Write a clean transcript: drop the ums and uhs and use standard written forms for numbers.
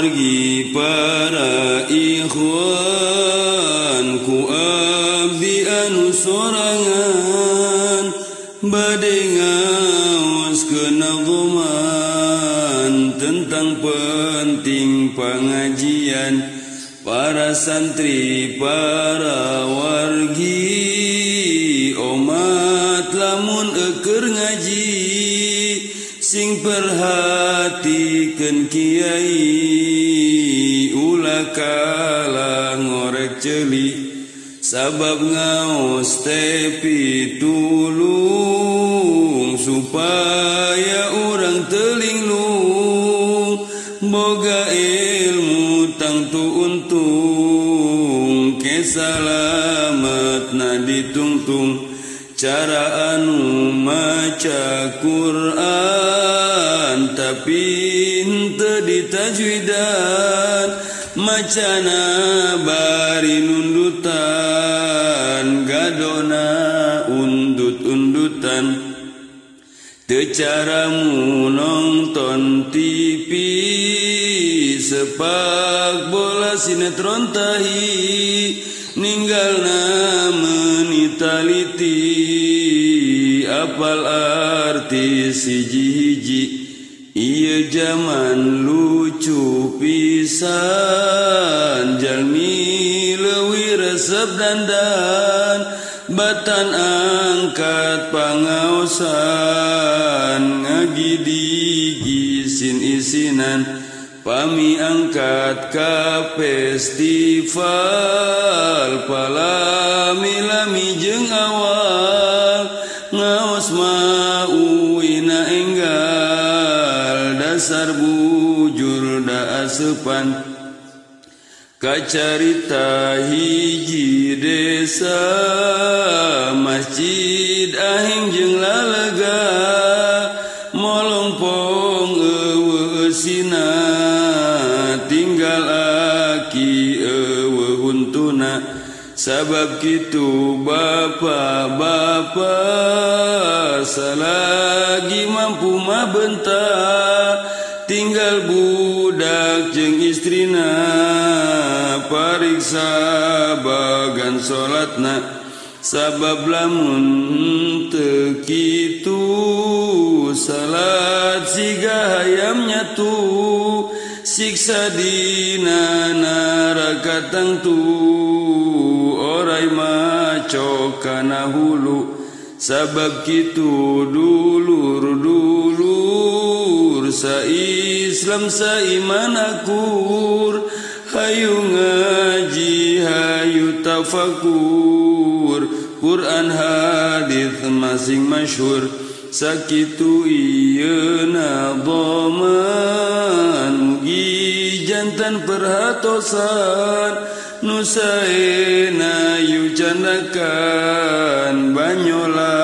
wargi para ikhwan ku abdi anu sorangan bade ngaos kenazuman tentang penting pengajian para santri para wargi omat lamun eukeur ngaji sing perhatikeun kiai ulah kalah ngorek ceuli sabab ngaos teh pitulung supaya urang teu linglung boga ilmu tangtu untung kesalametna ditungtung cara anu maca Quran tapi henteu ditajwidan macana bari nundutan gadona undut-undutan teu caramu nonton TV sepak bola sinetron tahi ninggalna menitaliti apal arti siji-hiji ieu jaman lucu pisan jalmi leuwih resep dandan batan angkat pangaosan ngagidigi isin-isinan pami angkat ka festival palami-lami jeung awal ngaos mauina enggal dasar bujur da asepan kacarita hiji desa masjid ahing jeung lalega molongpong eueuh eusina tinggal aki eueuh huntuna sabab kitu bapa-bapa salagi mampu mah bentar tinggal budak jeung istrina pariksa bagan salatna sabab lamun teu kitu salat siga hayam nyatu siksa dina neraka tangtu orai maco kana hulu sabab kitu dulur-dulur sa Islam sa iman akur hayu ngaji hayu tafakur Quran hadis masing masyhur sakitu ieu nadhaman mugi jantan perhatosan nu saena yu candakan banyola